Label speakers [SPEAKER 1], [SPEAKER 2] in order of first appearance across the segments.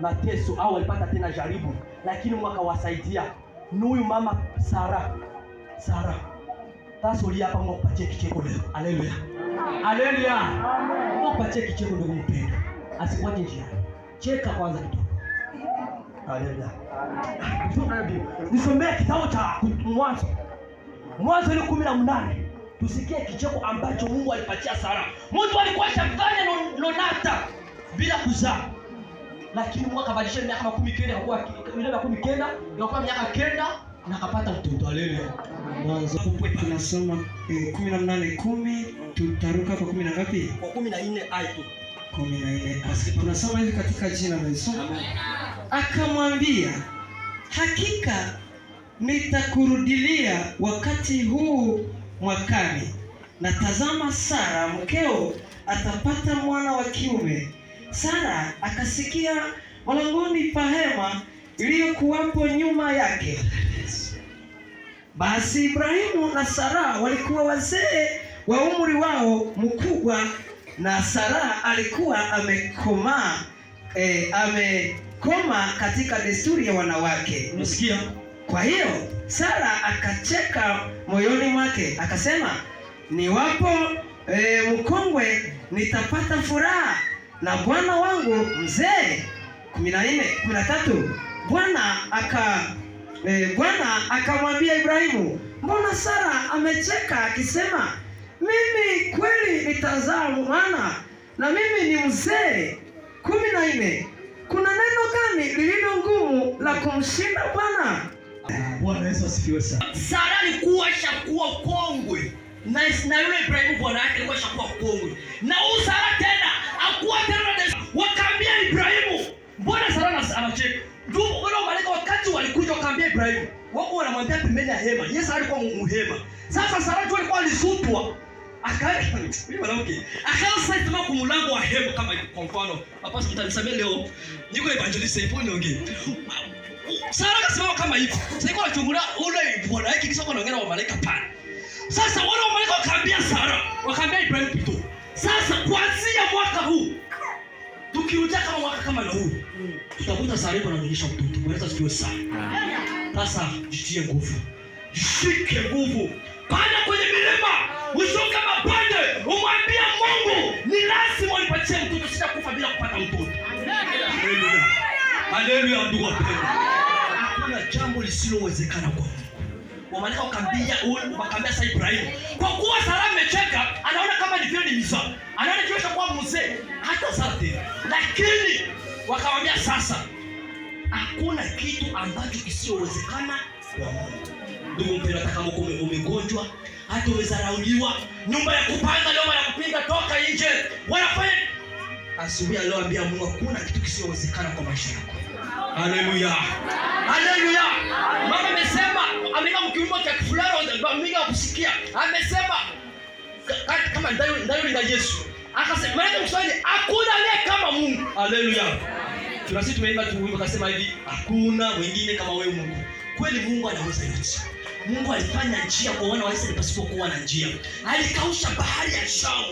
[SPEAKER 1] mateso au walipata tena jaribu, lakini Mungu akawasaidia. Ni huyu mama Sara. Sara. Sasa ulia hapa, Mungu akupatie kicheko leo. Haleluya. Haleluya. Mungu akupatie kicheko, ndugu mpendwa. Asikuache njiani. Cheka kwanza kidogo. Haleluya. Nisomee kitabu cha Mwanzo. Mwanzo ile 18. Tusikie kicheko ambacho Mungu alipatia Sara. Mtu alikuwa ashafanya nonante bila kuzaa. Lakini Mungu akabadilisha miaka 90, akakuwa ile 90, ikakuwa miaka 9 na akapata mtoto. Haleluya.
[SPEAKER 2] Mwanzo tunasoma 18:10, tutaruka kwa kumi na ngapi?
[SPEAKER 1] Kwa 14 aya tu.
[SPEAKER 2] 14. Tunasoma hivi katika jina la Yesu. Akamwambia, "Hakika nitakurudilia wakati huu mwakani, na tazama, Sara mkeo atapata mwana wa kiume." Sara akasikia malangoni pa hema iliyokuwapo nyuma yake. Basi Ibrahimu na Sara walikuwa wazee wa umri wao mkubwa, na Sara alikuwa amekoma katika desturi ya wanawake.
[SPEAKER 1] Unasikia?
[SPEAKER 2] Kwa hiyo Sara akacheka moyoni mwake akasema, "Niwapo mkongwe nitapata furaha na bwana wangu mzee?" 14, 13. Bwana akamwambia Ibrahimu, "Mbona Sara amecheka akisema, 'Mimi kweli nitazaa mwana na mimi ni mzee?' 14. Kuna neno gani lililo ngumu la kumshinda Bwana?"
[SPEAKER 1] Bwana Yesu asifiwe sana. Sara alikuwa shakuwa kongwe na yule Ibrahimu bwana yake alikuwa shakuwa kongwe. Na huyu Sara tena akuwa tena na wakaambia Ibrahimu, "Mbona Sara anacheka?" Ndio wale malaika wakati walikuja wakaambia Ibrahimu, wako wanamwambia pembeni ya hema. Yesu alikuwa muhema. Sasa Sara tu alikuwa alisutwa. Akaenda huyu mwanamke akaanza sasa kwa mlango wa hema, kama kwa mfano. Hapa mtanisamea leo. Niko evangelist ipo niongee. Sara akasimama kama hivi. Sasa iko anachungulia ule bwana yake kisha kwa anaongea na malaika pale. Sasa wale wa malaika wakaambia Sara, wakaambia Ibrahim pito. Sasa kuanzia mwaka huu tukirudia kama mwaka kama na huu, tutakuta Sara iko ananyonyesha mtoto. Bwana Yesu asifiwe sana. Sasa jitie nguvu. Jishike nguvu. Panda kwenye milima, ushuke mabonde, umwambie Mungu, "Ni lazima unipatie mtoto, sitakufa bila kupata mtoto." Haleluya. Haleluya, ndugu wapendwa. Hakuna jambo lisilowezekana kwa Mungu. Wamalaika wakaambia sasa Ibrahimu, kwa kuwa Sara amecheka, anaona kama ni vile ni mizaa. Anaona kiweza kuwa mzee, hata Sara tena. Lakini wakamwambia sasa hakuna kitu ambacho kisiyowezekana kwa Mungu. Ndugu mpendwa, hata kama uko umegonjwa, hata umezarauliwa, nyumba ya kupanga leo wanakupinga, toka nje. Wanafanya asubuhi leo, ambia Mungu hakuna kitu kisiyowezekana kwa maisha yako. Haleluya. Haleluya. Mama amesema, ameimba mkiwimbo cha fulani mingi wa kusikia. Amesema kama ndayo ndayo na Yesu. Akasema maana Kiswahili hakuna aliye kama Mungu. Haleluya. Tuna sisi tumeimba tu wimbo kasema hivi, "Hakuna mwingine kama wewe Mungu." Kweli Mungu anaweza yote. Mungu alifanya njia kwa wana wa Israeli pasipokuwa na njia. Alikausha bahari ya Shamu.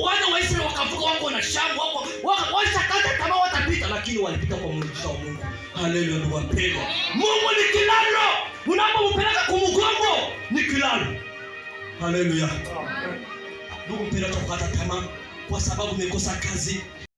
[SPEAKER 1] Wana wa Israeli wakavuka, wako na Shamu, wako washakata tamaa watapita, lakini walipita kwa muujiza wa Mungu. Haleluya, ndugu wapendwa. Mungu ni kilalo. Unapompeleka kumgongo ni kilalo. Haleluya. Ndugu mpendwa, acha kukata tamaa kwa sababu umekosa kazi.